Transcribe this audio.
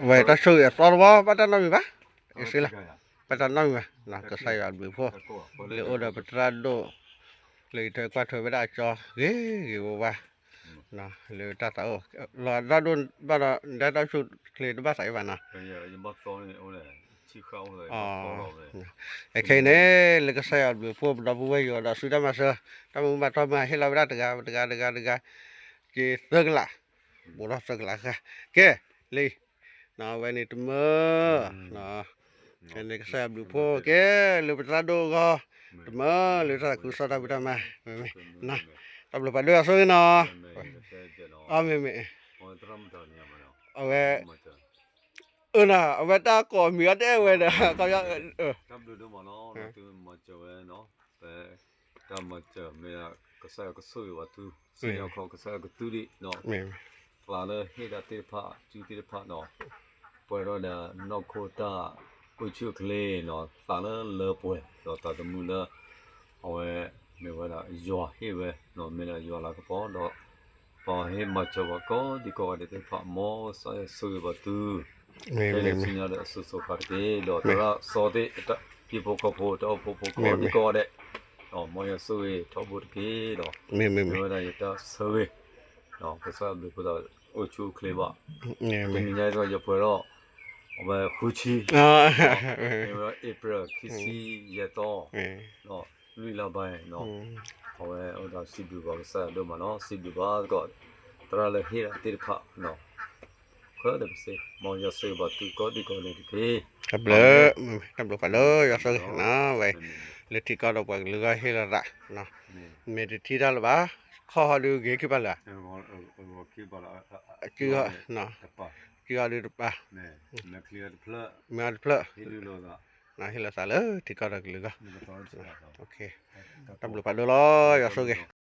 ဝဲတၢ်ဆိၣ်ဂ့ၤအသီတဝီ ဘၣ်တၢ်နီတမံၤဘၣ်, အ့ၣ်စ့လီၤ, ဘၣ်တၢ်နီတမံၤဘၣ်, ကစၢ်ယွၤအဘျုးအဖှိၣ်, လၢအိၣ်ဒီးပသရၣ်ဒိၣ်, လၢယထၢကွၢ်ထွဲဝဲဒၣ်အကၠီဂ့ၤဂ့ၤဝါဝါ, လၢတၢ်သးအိၣ်, လီၤသရၣ်ဒိၣ်ဘၣ်ဒီး ဒ်တၢ်အိၣ်ဆူၣ်ချ့တဘၣ်သးအံၤဘၣ်နီၤ အခဲအံၤန့ၣ် လၢကစၢ်ယွၤအဘျုးအဖှိၣ် ပဒီပုၢ်ဝဲၢ်ယိၤဒီး စုတၢ်မၤစၢၤ တၢ်မၤမၤတီၢ်မၤဟ့ၣ်လီၤဝဲဒၣ်တဂၤ တဂၤ တဂၤ တဂၤ, က့ၤသၢကလး, ဘူးထီၣ်သၢကလးဃၣ်, ကဲ, လံ, ဝဲန့ၣ်တမၢ, ကဲန့ၣ်ကစၢ်ယွၤဘျုးဖှိၣ် ကဲ, လၢပသရၣ်ဒိၣ်အဂီၢ်, တမၢလၢတၢ်သးခုကစီၣ်တၢ်ဖံးတၢ်မၤ, မ့မ့ၢ်, တၢ်ဘျုးဖးဒိၣ်အဆိၣ်ဂ့ၤနီၤ, အမ့မ့ၢ်, အဝဲ အၢနီၤ အဝဲတၢ်ကိးမံၤအီၤတအဲၣ်ဝဲဒီး ခီ, တၢ်ဘျုးဒိၣ်မးလီၤ လၢသုမၤစၢၤဝဲနီၤ, ပတၢ်မၤစၢၤမ့ၢ်ဒၣ် ကစၢ်ယွၤကဆိၣ်ဂ့ၤဘၣ်သု, စံၣ်ညီၣ်ခီ ကစၢ်ယွၤကသုဒံးနီၤ, သးလၢဟ့ၣ်ဒၣ်သ့ၣ်တဖၣ် စုသ့ၣ်တဖၣ်နီၤ, ပှဲၤထီၣ်ဒီးနီၢ်ခိတၢ်အိၣ်ဆူၣ်အိၣ်ချ့နီၤ, သးလၢလၢပှဲၤဒီးသးသမူလၢ အဝဲမ့ၢ်ဝဲဒၣ်ယွၤဟ့ၣ်ဝဲနီၤ, မ့ၢ်ဒၣ်ယွၤလၤကပီၤဒီး ပှၤဟ့ၣ်မၤစၢၤပှၤကိးဒံကိးဂၤဒဲးသ့ၣ်တဖၣ် မ်ကစၢ်ယွၤဆိၣ်ဂ့ၤဘၣ်သု, ခဲလၢာ်ဆူညါဒီးအစိၤစိၤဃၣ်တက့ၢ်, ဒီးသရၣ်စီသ့ၣ် ဟံၣ်ဖိဃီဖိတၢ်အိၣ်ဖှိၣ်ဖိကိးဒံကိးဂၤဒဲး, မ်ယွၤဆိၣ်ဂ့ၤထီဘိတက့ၢ်ဒီး, မ့ၢ်ဝဲဒၣ်ယတၢ်ဆိၣ်ဂ့ၤ, ကစၢ်ယွၤဘျုးဖှိၣ်သးအိၣ်ဆူၣ်အိၣ်ချ့ဘၣ်, တနံၤညါအံၤယပှဲၤထီၣ် အဝဲဃုဆံ, မ့ၢ်ဝဲ April ခံဆံယဲၢ်သီ, လွံၢ်လါဘၣ်နီၤ, အဝဲအိၣ်ဒီးစံးဘျုးဘၣ်ကစၢ်ယွၤဒိၣ်မးနီၤ, စံးဘျုးဘၣ်သကိး သရၣ်လၢဟ့ၣ်ဒၣ်သ့ၣ်တဖၣ်, ဃၢဒီးကစ့, မ်ယွၤဆိၣ်ဂ့ၤဘၣ်သုကိးဒံကိးဂၤဒဲးတက့ၢ်, တၢ်ဘျုး, တၢ်ဘျုးဖးဒိၣ် ယွၤဆိၣ်ဂ့ၤနီၤ, ဝဲ, လၢထံကီၢ်ဒီးပှၤကလုာ်ဂီၢ်ဟ့ၣ်လီၤသး, မ့ၢ်တထံၣ်တၢ်လၢၤဘၣ်, ခီၣ်ဟီဒုးဂ့ၤခံပာ်လၢၤ, ကု, ကုဟီဒုးတပာ်, မ့ၢ်အီၤတဖျၢၣ်, ဟ့ၣ်လီၤသးလၢထံကီၢ်ဒီးကလုာ်ဂီၢ်, တၢ်ဘျုးဖးဒိၣ်လီၤ ယွၤဆိၣ်ဂ့ၤ